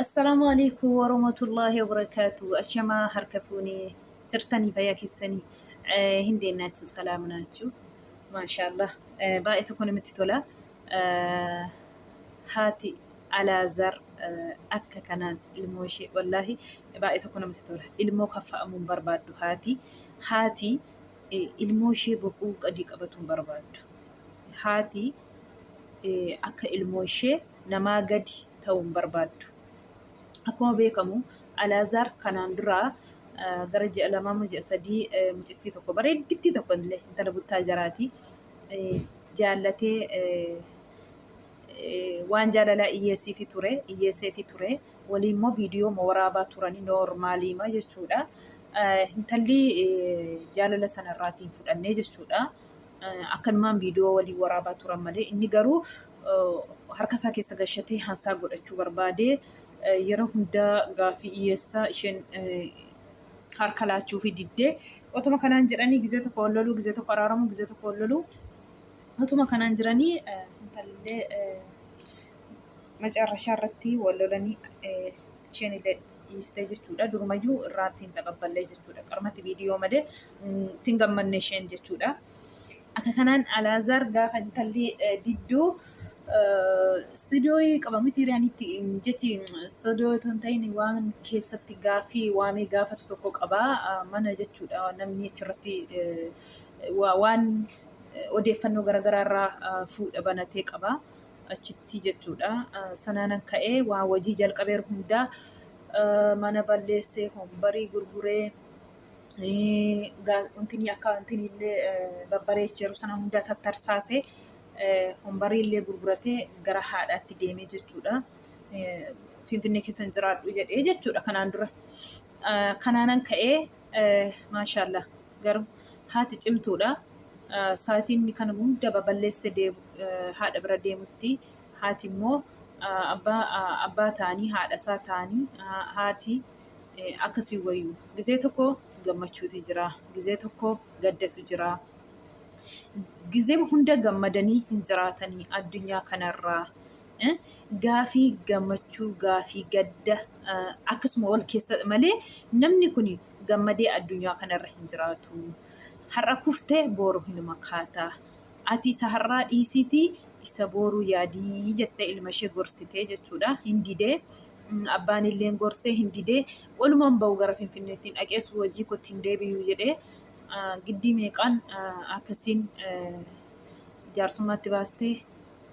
Assalaamu alaikum warahmatullaahi wabarakaatu. Ashamaa harka fuunee jirtanii fayyaa keessanii hin deennaachu salaam naachu. Maashaallah baay'ee tokko namatti tola. Haati Alaazar akka kanaan ilmoo ishee wallaahi baay'ee tokko namatti tola. Ilmoo kaffa'amuu hin barbaaddu haati. Haati ilmoo ishee boquu gadi qabatu hin barbaaddu. Haati akka ilmoo ishee namaa gadi ta'uu hin barbaaddu. Akkuma beekamu Alaazaar kanaan dura gara ji'a lamaa moo ji'a 3 mucittii tokko bareeddittii tokko illee intala buttaa jaraati jaallatee waan jaalalaa iyyeessiifi ture iyyeesseefi ture waliin immoo viidiyoo waraabaa turanii noormaaliima jechuudha. Intalli jaalala sanarraatiin fudhannee jechuudha. Akkanumaan viidiyoo waliin waraabaa turan malee inni garuu harka isaa keessa gashatee hansaa godhachuu barbaade yeroo hundaa gaaffii dhiyyeessaa isheen harka laachuufi diddee otuma kanaan jedhanii gizee tokko wal loluu gizee tokko araaramuu gizee tokko wal loluu otuma kanaan jiranii intalillee macarrashaa irratti wal lolanii isheen illee dhiistee jechuudha. Durumayyuu irraatti hin taqabballee jechuudha. Qarmatti viidiyoo malee ittiin gammanne isheen jechuudha. Akka kanaan Alaazaar gaafa intalli didduu istuudiyoo qaba miti riyaanitti jechi istuudiyoo otoo hin ta'in waan keessatti gaaffii waamee gaafatu tokko qaba mana jechuudha. Namni achirratti waan odeeffannoo garaagaraa irraa fuudha banatee qaba. Achitti jechuudha. Sanaanan ka'ee waan hojii jalqabeeru hundaa mana balleessee hombarii gurguree wantinii akka wantinii illee babbareecheeru sana hundaa tattarsaasee hombarii illee gurguratee gara haadhaatti deemee jechuudha. Finfinnee keessa hin jiraadhu jedhee jechuudha kanaan dura. Kanaanan ka'ee maashaallah garuu haati cimtuudha. Saatiin inni kana hunda baballeesse haadha bira deemutti haati immoo abbaa abbaa ta'anii haadha isaa ta'anii haati akkasii wayyu. Gizee tokko gammachuutu jira, gizee tokko gaddatu jira. Gizee hunda gammadanii hin jiraatanii addunyaa kanarraa. Gaafii gammachuu, gaafii gadda akkasuma wal keessa malee namni kun gammadee addunyaa kanarra hin jiraatu. Har'a kufte booru hinuma kaata. Ati isa har'aa dhiisiitii isa booruu yaadii jettee ilma ishee gorsitee jechuudha. Hin didee. Abbaan illeen gorsee hin didee. Walumaan bahu gara Finfinneetti hin dhaqeessu hojii kootti hin deebi'u jedhee giddii meeqaan akkasiin jaarsummaatti baastee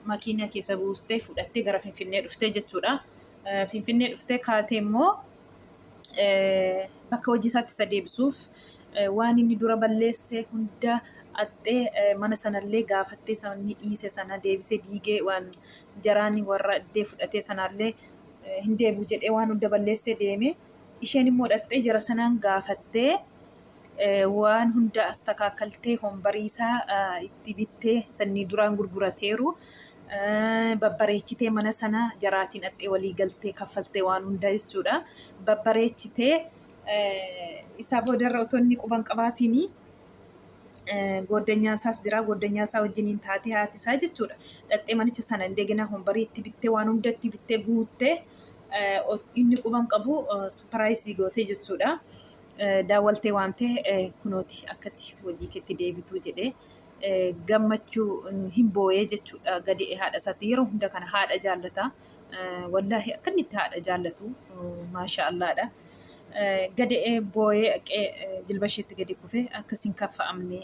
makiinaa keessa buustee fudhattee gara Finfinnee dhuftee jechuudha. Finfinnee dhuftee kaatee immoo bakka hojii isaatti isa deebisuuf waan inni dura balleesse hunda axxee mana sanallee gaafattee inni dhiise sana deebisee diigee waan jaraan warra iddee fudhatee sanallee hin deebi'u jedhee waan hunda balleessee deeme. Isheen immoo dhaxxee jara sanaan gaafattee waan hunda astakaakaltee hombarii isaa itti bittee sannii duraan gurgurateeru babbareechitee mana sana jaraatiin dhaxxee walii galtee kaffaltee waan hunda jechuudha. Babbareechitee isaa boodarra otoo inni quban qabaatiin gooddanyaa isaas jira gooddanyaa isaa wajjiniin taatee haati isaa jechuudha. Dhaxxee manicha sana indeegina hombarii itti bittee waan hunda itti bittee guuttee inni quban qabu supiraayisii gootee jechuudha. Daawwaltee waamtee kunooti akkatti hojii keetti deebituu jedhee gammachuu hin booyee jechuudha gadee haadha isaatti yeroo hunda kana haadha jaallata. Wallaahi akka inni itti haadha jaallatu maasha Allaadha. Gadee booyee dhaqee jilba isheetti gadi kufe akkasiin kaffa'amne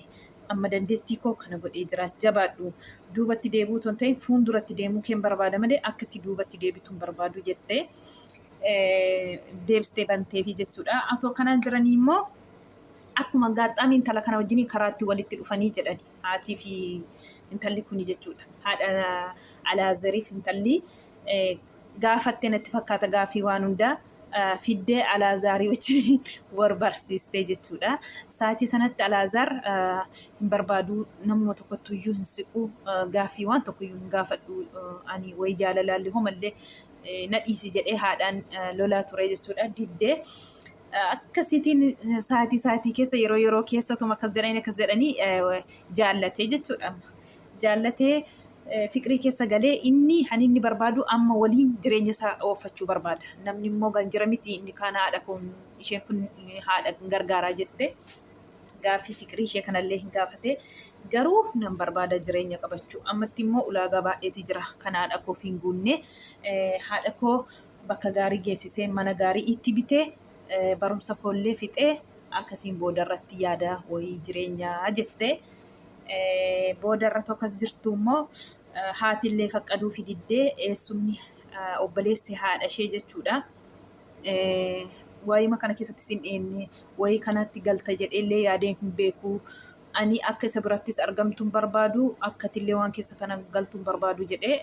amma dandeettii koo kana godhee jira jabaadhu duubatti deebi'uu otoo hin ta'in fuulduratti deemuu keen barbaada malee akka itti duubatti deebitu hin barbaadu jettee deebistee banteefi jechuudha. Atoo kanaan jiranii immoo akkuma gaaxxaamii intala kana wajjin karaatti walitti dhufanii jedhani haatii fi intalli kuni jechuudha. Haadha Alaazariif intalli gaafatte natti fakkaata gaaffii waan hundaa fiddee Alaazarii wajjin wal barsiistee jechuudha. Saatii sanatti Alaazaar hin barbaadu namuma tokkottu iyyuu hin siqu gaaffii waan tokko iyyuu hin gaafadhu ani wayi jaalalaalli homallee na dhiisi jedhee haadhaan lolaa ture jechuudha. Diddee akkasiitiin saatii saatii keessa yeroo yeroo keessatuma akkas jedhanii akkas jedhanii jaallatee jechuudha. Jaallatee Fiqirii keessa galee inni kan inni barbaadu amma waliin jireenya isaa ooffachuu barbaada. Namni immoo kan jira miti inni kaan haadha kun isheen kun haadha gargaaraa jette gaaffii fiqirii ishee kanallee hin gaafate. Garuu nan barbaada jireenya qabachuu. Ammatti immoo ulaagaa baay'eeti jira kan haadha koof hin guunne. Haadha koo bakka gaarii geessisee mana gaarii itti bitee barumsa koollee fixee akkasiin boodarratti yaada wayii jireenyaa jette. Boodarra tokkos jirtu immoo haatillee faqqaduufi diddee eessumni obboleessi haadha ishee jechuudha. Waayima kana keessatti sin eenne wayii kanatti galta jedheellee yaadee hin beeku. Ani akka isa birattis argamtu hin barbaadu akkatillee waan keessa kana galtu hin barbaadu jedhee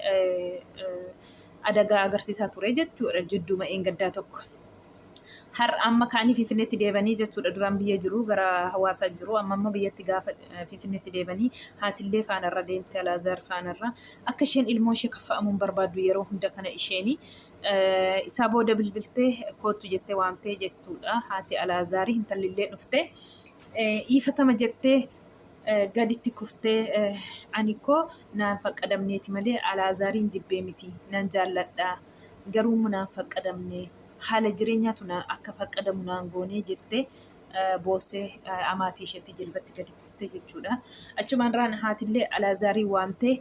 adagaa agarsiisaa ture jechuudha jidduuma eengaddaa tokko. Har'a amma ka'anii Finfinneetti deebanii jechuudha. Duraan biyya jiru gara hawaasaa jiru. Amma immoo biyyatti gaafa Finfinneetti deebanii haatillee faanarra deemte Alaazaar faanarra. Akka isheen ilmoo ishee kaffa'amuu hin barbaaddu yeroo hunda kana isheeni. Isaa booda bilbiltee koottu jettee waamtee jechuudha. Haati Alaazaarii intallillee dhufte. Iifatama jettee gaditti kuftee ani koo naan faqqadamneeti malee Alaazaariin jibbee miti nan jaalladha. Garuu immoo naan faqqadamne. Haala jireenyaatu na akka faqqadamu naan goonee jettee boossee amaatii isheetti jilbatti gadi kuftee jechuudha. Achumaan raan haatillee Alaazaarii waamtee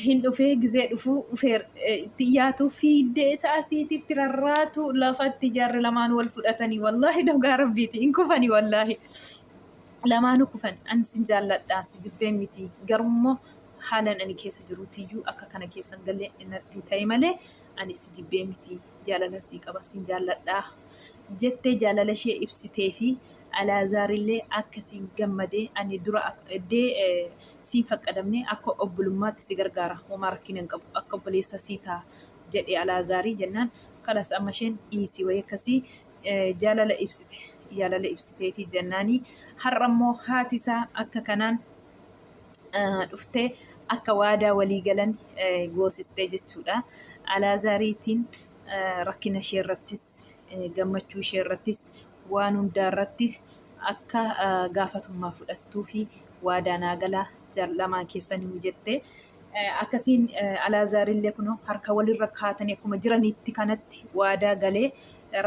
hin dhufee gizee dhufuu dhufee itti dhiyaatu fiiddee isaa asiititti rarraatu lafatti jarri lamaan wal fudhatanii wallaahi dhugaa rabbiiti hin kufanii wallaahi. Lamaanuu kufan ani sin jaalladha si jibbee miti garummoo haalan ani keessa jiruutiyyuu akka kana keessan galee natti ta'e malee ani si jibbee miti jaalalan sii qaba sin jaalladha jettee jaalala ishee ibsitee fi Alaazaarillee akka siin gammadee ani dura dee siin faqqadamne akka obbolummaatti si gargaara homaa rakkina hin qabu akka obboleessa sii ta'a jedhe Alaazaarii jennaan kalas amma isheen dhiisii wayii akkasii jaalala ibsite jaalala ibsitee fi jennaanii har'a immoo haati isaa akka kanaan dhuftee akka waadaa walii galan goosistee jechuudha. Alaazaariitiin rakkina ishee irrattis gammachuu ishee irrattis waan hundaa irrattis akka gaafatummaa fudhattuu fi waadaa naa galaa lamaan keessaniyyuu jette. Akkasiin Alaazaarillee kunoo harka walirra kaatanii akkuma jiranitti kanatti waadaa galee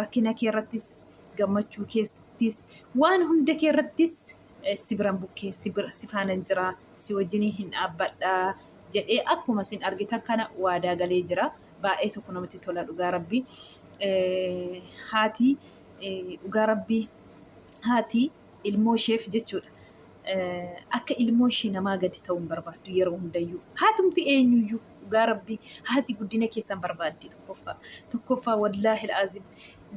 rakkina kee irrattis gammachuu keettis waan hunda kee irrattis si biran bukkee si bira si faanan jira si wajjiniin hin dhaabbadha jedhee akkuma isin argitan kana waadaa galee jira. Baay'ee tokko namatti tola dhugaa rabbii. Haati dhugaa rabbii haati ilmoo isheef jechuudha. Akka ilmoo ishee namaa gadi ta'uu hin barbaaddu yeroo hundayyuu. Haatumti eenyuyyuu dhugaa rabbii haati guddina keessan barbaaddi tokkoffaa. Tokkoffaa wallaahi al'aazim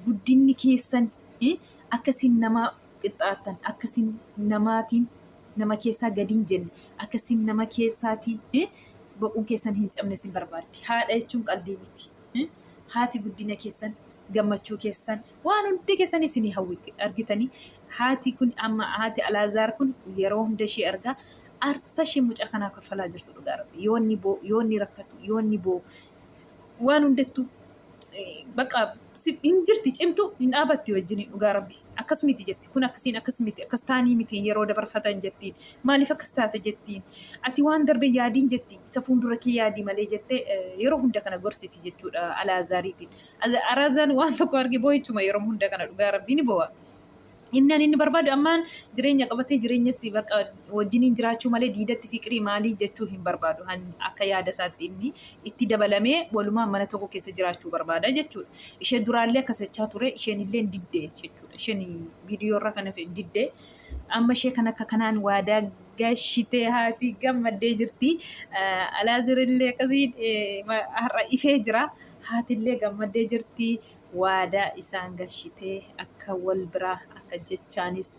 guddinni keessan akka isin namaa qixxaattan, akka isin namaatiin nama keessaa gadi hin jenne, akka isin nama keessaatii boquun keessan hin cabne isin barbaaddi. Haadha jechuun qaldii miti. Haati guddina keessan, gammachuu keessan, waan hundi keessan isinii hawwiti. Argitanii haati kun amma haati Alaazaar kun yeroo hunda ishee argaa aarsaa ishee mucaa kanaa kaffalaa jirtu dhugaa rabbi. Yoo inni boo, yoo inni rakkatu, yoo inni boo waan hundattuu bakka hin jirti cimtu hin dhaabatti wajjin dhugaa rabbi akkas miti jetti kun akkasiin akkas miti akkas taanii miti yeroo dabarfatan jettiin maaliif akkas taate jettiin ati waan darbe yaadiin jetti isa fuuldura kee yaadii malee jettee yeroo hunda kana gorsiti jechuudha Alaazaariitiin. Alaazaan waan tokko arge boo'ichuma yeroo hunda kana dhugaa rabbi ni boo'a. Inni ani inni barbaadu ammaan jireenya qabatee jireenyatti bakka wajjiniin jiraachuu malee diidatti fiqirii maalii jechuu hin barbaadu. Akka yaada isaatti inni itti dabalamee walumaan mana tokko keessa jiraachuu barbaada jechuudha. Ishee duraallee akkas jechaa ture isheen illee didde jechuudha. Isheen viidiyoo irra kana didde. Amma ishee kan akka kanaan waadaa gashitee haati gammaddee jirti. Alaazir illee akkasiin har'a ifee jira. Haatillee gammaddee jirti. Waadaa isaan gashitee akka wal biraa akka jechaanis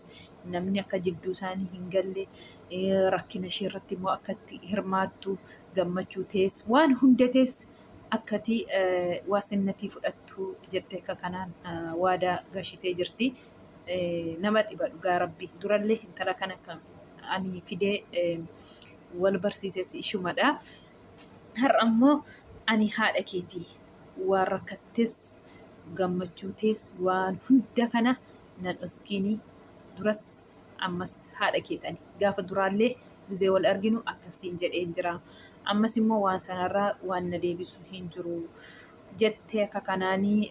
namni akka jidduu isaanii hin galle rakkina ishee irratti immoo akka itti hirmaattu gammachuu tees waan hunda tees akkati waasinnatii fudhattu jette akka kanaan waadaa gashitee jirti. Nama dhiba dhugaa rabbi durallee intala kana kan ani fidee wal barsiises ishumadha. Har'a immoo ani haadha keetii waan rakkattes gammachuu tees waan hunda kana nan dhoskiini duras ammas haadha keetani gaafa duraallee gizee wal arginu akkasiin jedheen jira. Ammas immoo waan sanarraa waan na deebisu hin jiru jettee akka kanaanii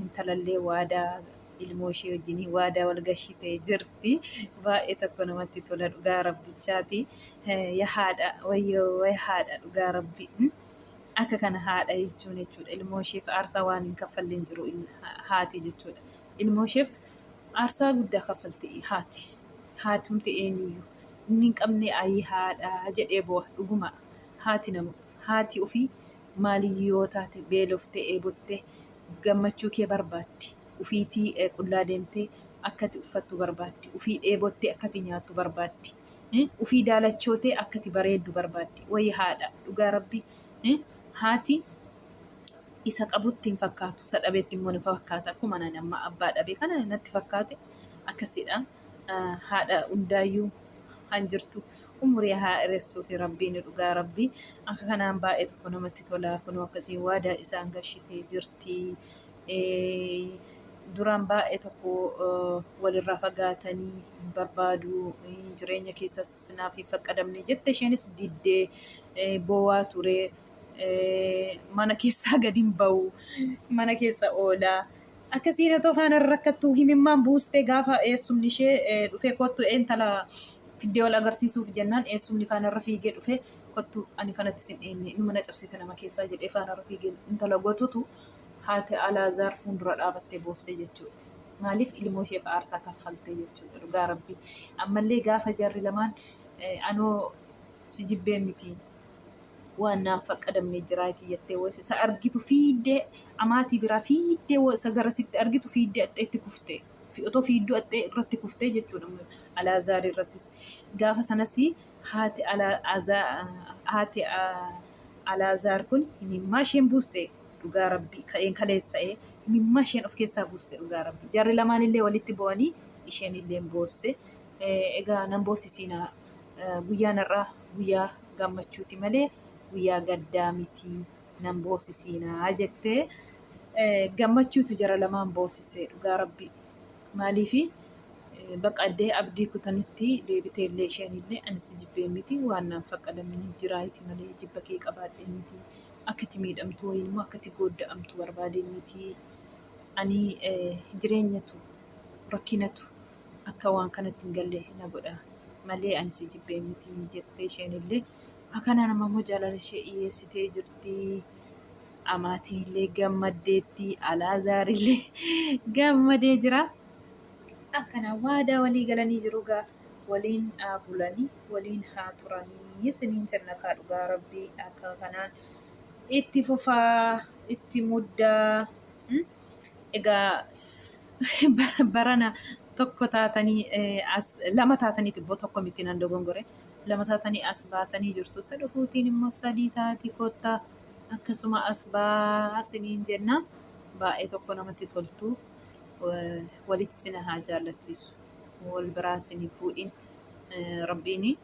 intalallee waadaa ilmoo ishee wajjinii waadaa wal gashitee jirti. Baay'ee tokko namatti tola dhugaa rabbichaati. Yaa haadha wayyoo way haadha dhugaa rabbi. Akka kana haadha jechuun jechuudha. Ilmoo isheef aarsaa waan hin kaffalle hin jiru haati jechuudha. Ilmoo isheef aarsaa guddaa kaffalti haati. Haatumti eenyuyyuu inni hin qabne ayii haadha jedhee boo'a dhuguma haati nama haati ofii maaliyyuu yoo taate beeloftee eebottee gammachuu kee barbaaddi. Ufiitii qullaa deemtee akkati uffattu barbaaddi. Ufii dheebottee akkati nyaattu barbaaddi. Ufii daalachootee akkati bareeddu barbaaddi. Wayi haadha dhugaa rabbi haati isa qabutti hin fakkaatu isa dhabetti immoo ni fakkaata. Akkuma ani amma abbaa dhabe kana natti fakkaate akkasidha. Haadha hundaayyuu han jirtu umurii haa dheeressuu fi rabbiin dhugaa rabbi akka kanaan baay'ee tokko namatti tola. Kunoo akkasiin waadaa isaan gashitee jirti. Duraan baay'ee tokko walirraa fagaatanii hin barbaadu jireenya keessas naaf hin faqqadamne jette isheenis diddee boowaa ture. Mana keessaa gadi hin ba'u mana keessa oolaa. Akkasiin otoo faana rakkattuu himimmaan buustee gaafa eessumni ishee dhufee kottu intala fiddee wal agarsiisuuf jennaan eessumni faana irra fiigee dhufee kottu ani kanatti sin dhiinne inuma na cabsite nama keessaa jedhee faana irra fiigee intala gotutu haati Alaazaar fuuldura dhaabattee boosse jechuudha. Maaliif ilmoo isheef aarsaa kaffalte jechuudha dhugaa rabbi. Ammallee gaafa jarri lamaan anoo si jibbee miti waan naan faqqadamne jiraati jettee wayis isa argitu fiiddee amaatii biraa fiiddee isa gara sitti argitu fiiddee axxeetti kufte. Otoo fiidduu axxee irratti kuftee jechuudha Alaazaar irrattis. Gaafa sanas haati haati Alaazaar kun himimmaa isheen buuste dhugaa rabbi ka'een kaleessa'ee himimmaa isheen of keessaa buuste dhugaa rabbi. Jarri lamaan illee walitti bo'anii isheen illee boosse. Egaa nan boossisiinaa guyyaan har'aa guyyaa gammachuuti malee guyyaa gaddaa miti nan boossisiinaa jettee gammachuutu jara lamaan boossise dhugaa rabbi. Maaliifi bakka addee abdii kutanitti deebitee illee isheen illee ani si jibbee miti waan naan faqqadamini jiraayiti malee jibba kee qabaadhee miti akkati miidhamtu wayiin immoo akkati goodda'amtu barbaadee miti ani jireenyatu rakkinatu akka waan kanatti hin galle na godha malee ani si jibbee miti jettee isheen illee akkanaan amma immoo jaalala ishee dhiyeessitee jirti. Amaatiin illee gammaddeetti Alaazaar illee gammadee jira. Akkana waadaa walii galanii jiru gaa waliin haa bulanii waliin haa turanii isiniin jenna kaa dhugaa rabbii akka kanaan itti fufaa itti muddaa. Egaa barana tokko taatanii as lama taataniiti immoo tokko miti nan dogongore lama taatanii as baatanii jirtu isa dhufuutiin immoo sadii taati kottaa akkasuma as baasiniin jenna baay'ee tokko namatti toltu walitti sina haa jaallachiisu wal biraa sin hin fuudhin rabbiin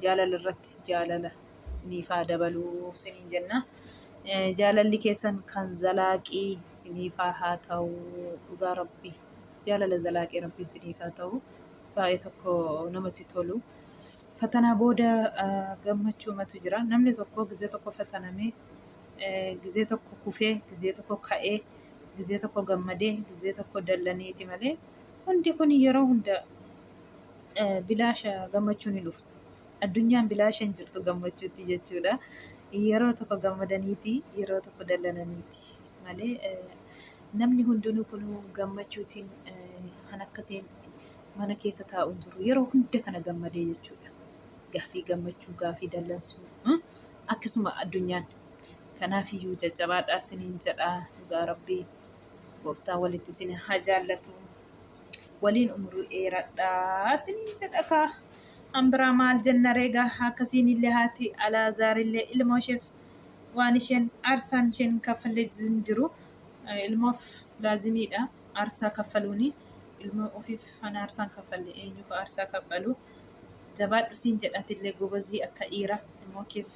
jaalala irratti jaalala siniif haa dabaluu siniin jenna. Jaalalli keessan kan zalaaqii siniif haa ta'u dhugaa rabbi jaalala zalaaqii rabbiin siniif haa ta'u baay'ee tokko namatti tolu. Fatanaa booda gammachuumatu jira. Namni tokko gizee tokko fatanamee gizee tokko kufee gizee tokko ka'ee gizee tokko gammadee gizee tokko dallaneeti malee hundi kun yeroo hunda bilaasha gammachuun hin dhuftu. Addunyaan bilaasha hin jirtu gammachuutti jechuudha. Yeroo tokko gammadaniiti yeroo tokko dallananiiti malee namni hundinuu kunuu gammachuutiin kan akkasiin mana keessa taa'u hin jiru. Yeroo hunda kana gammadee jechuudha. Gaafii gammachuu, gaafii dallansuu akkasuma addunyaan. Kanaaf iyyuu jajjabaadhaa isiniin jedha dhugaa rabbii gooftaan walitti isin haa jaallatu. Waliin umurii dheeradhaa isiniin jedha kaa. An biraa maal jenna reegaa akkasiin illee haati Alaazaar illee ilmoo isheef waan isheen aarsaan isheen hin kaffallee hin jiru. Ilmoof laazimiidha aarsaa kaffaluuni. Ilmoo ofiif kan aarsaan kaffalle eenyuuf aarsaa kaffalu. Jabaadhu siin jedha atillee gobazii akka dhiira ilmoo keef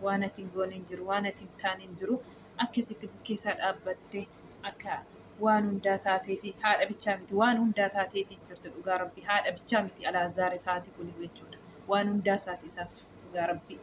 waan ati hin goone hin jiru waan ati hin taane hin jiru. Akkasitti bukkeesaa dhaabbatte akka waan hundaa taateefi haadha bichaa miti waan hundaa taateefi jirti dhugaa rabbi haadha bichaa miti Alaazaariif haati kun jechuudha waan hundaa isaati isaaf dhugaa rabbi.